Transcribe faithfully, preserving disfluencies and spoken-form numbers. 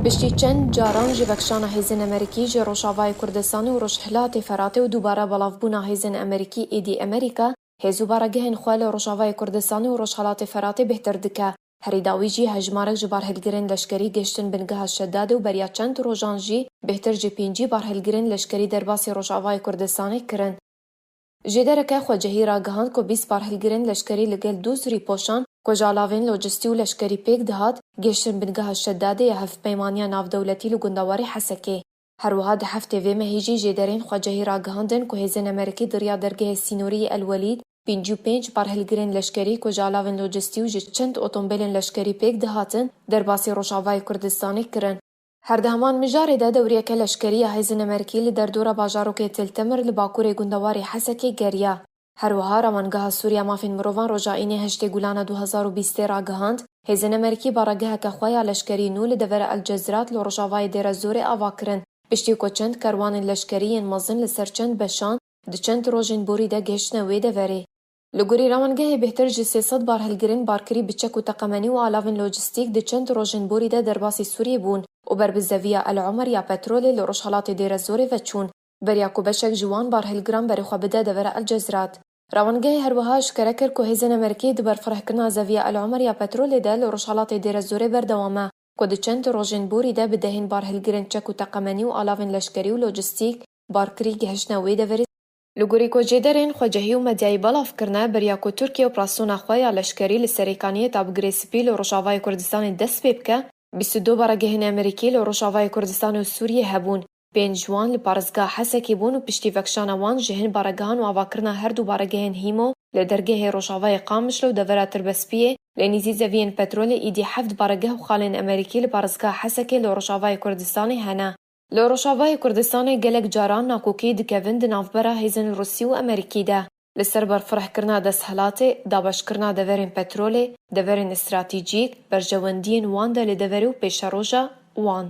Piştî çend caran ji vekşana hêzên Amerîkî ji Rojavayê Kurdistanê û Rojhilatê Feratê û dubare belavbûna hêzên Amerîkî êdî Amerîka, hêz û baregehên xwe li Rojavayê Kurdistanê û Rojhilatê Feratê bêhtir dike. Herî dawî jî hejmarek ji barhilgirên leşkerî gihiştin bingeha Şedadê û beriya çend rojan jî bêhtir ji pêncî barhilgirên leşkerî derbasî Rojavayê Kurdistanê kirin. Jêdereke xwecihî ragihand ku bîst barhilgirên leşkerî li gel du zirîpoşan ku ji alavên lojistî û leşkerî pêk dihat, gihiştin bingeha Şedadê ya hevpeymaniya navdewletî li gundewarê Hesekê. Her wiha di heftê vê mehê jî jêderên xwecihî ragihandin ku hêzên Amerîkî di riya dergehê sînorî yê El Welîd pêncî û pênc barhilgirên leşkerî ku ji alavên lojistî û ji çend otombêlên leşkerî pêk dihatin, derbasî Rojavayê Kurdistanê kirin. Her di heman mijarê de dewriyeke leşkerî ya hêzên Amerîkî li derdora bajarokê Til Temir li bakurê gundewarê Hesekê geriya. Her wiha Rawangeha Sûriya Mafên Mirovan roja Înê heştê Gulana du hezar û bîstê ragihand, hêzên Amerîkî baregeheke xwe ya leşkerî nû li devera El Cezrat li rojavayê Dêra Zorê ava kirin, piştî ku çend kerwanên leşkerî yên mezin li ser çend beşan di çend rojên borî de gihiştine wê deverê. Li gorî rawangehê bêhtir ji sê sed barhilgirên barkirî bi çek û teqemenî û alavên lojistîk di çend rojên borî de derbasî Sûriyê bûn û ber bi zeviya El Omer ya petrolê li rojhelatê Dêrezorê ve çûn, beriya ku beşek ji wan barhilgiran berê xwe bide devera El Cezrat. Rawangehê her wiha eşkere kir ku hêzên Amerîkî di berfirehkirina zeviya El Omer ya petrolê de li rojhelatê Dêrezorê berdewam e, ku di çend rojên borî de bi dehên barhilgirên çek û teqemenî û alavên leşkerî û lojistîk barkirî gihiştine wê deverê. Li gorî ku jêderên xwecihî û medyayî belav kirine, beriya ku Tirkiye operasyona xwe ya leşkerî li Serêkaniyê ta bi Girê Spî li Rojavayê Kurdistanê dest pê bike, bîst û du baregehên Amerîkî li Rojavayê Kurdistanê û Sûriyê hebûn. Pênc ji wan li parêzgeha Hesekê bûn û piştî vekşana wan ji hin baregehan û avakirina her du baregehên Hîmo li dergehê rojavayê Qamişlo û devera Tirbespiyê, lê nîzî zeviyên petrolê êdî heft baregeh û xalên Amerîkî li parêzgeha Hesekê li Rojavayê Kurdistanê hene. Li Rojavayê Kurdistanê gelek caran nakokî dikevin di navbera hêzên Rûsî û Amerîkî de. Li ser berfirehkirina desthilatê, dabeşkirina deverên petrolê, deverên stratejîk, berjewendiyên wan de li deverê û pêşeroja wan.